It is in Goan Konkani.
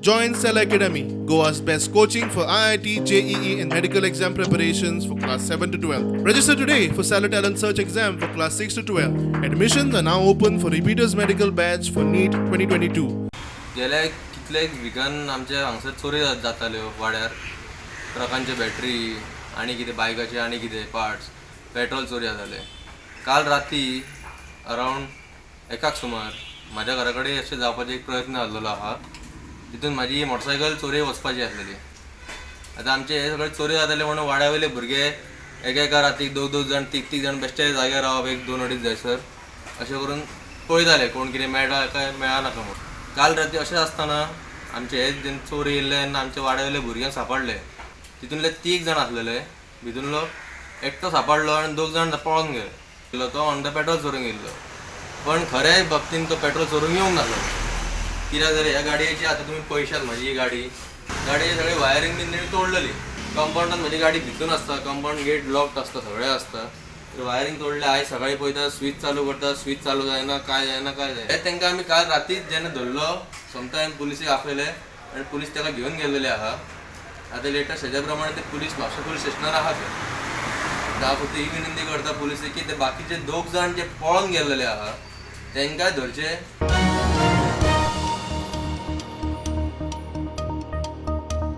Join Cell Academy, Goa's best coaching for IIT, JEE, and medical exam preparations for class 7 to 12. Register today for Cellar Talent Search exam for class 6 to 12. Admissions are now open for repeaters medical batch for NEET 2022. गेल्या कितले विकान आमच्या हांगसर चोरी जाताल्यो वाड्यार. ट्रकांचे बॅटरी आनी कितें, बायकाचे आनी कितें पार्ट्स, पेट्रोल चोरी जाताले. काल राती अरावंड एकाक सुमार म्हाज्या घरा कडेन अशें जावपाचो एक प्रयत्न जाल्लो आहा. तितून म्हाजी मोटरसायकल चोरयेक वचपाची आसलेली. आतां आमचे हे सगळे चोरी जाताले म्हणून वाड्या वयले भुरगे एका एका रातीक दोग दोग जाण, तीग तीग जाण बेश्टे जाग्यार रावप, एक दोन अडीच जायसर अशें करून पळयताले कोण कितें मेळटा काय मेळनाका म्हूण. काल राती अशें आसतना आमचे हे जेन्ना चोर येयल्ले तेन्ना आमच्या वाड्या वयले भुरग्यांक सांपडले. तितूंतले तीग जाण आसलेले, भितूनलो एकटो सांपडलो आनी दोग जाण पळोन गेले. तो म्हणटा पेट्रोल चोरूंक येयल्लो, पण खऱ्या बाबतीन तो पेट्रोल चोरूंक येवंक नासलो. कित्याक जाल्यार ह्या गाडयेची आतां तुमी पळयशात, म्हजी ही गाडी, गाडयेची सगळी वायरींग बीन तेणी तोडलेली. कंपाउंडान म्हजी गाडी भितून आसता, कंपाउंड गेट लॉक्ड आसता, सगळें आसता. तर वायरींग तोडले. आयज सकाळी पळयता, स्विच चालू करता, स्विच चालू जायना. काय जायना, काय जायना. हे तांकां आमी काल रातीच जेन्ना धरलो, सोमतान पुलिसेक आपयले आनी पुलीस ताका घेवन गेल्लेले आहा. आतां लेटस्ट हेज्या प्रमाणे ते पुलीस म्हापशें पुलीस स्टेशनार आहा. ते हांव फक्त ही विनंती करता पुलिसेक की ते बाकीचे दोग जाण जे पळोन गेल्लेले आहा, तांकांय धरचे.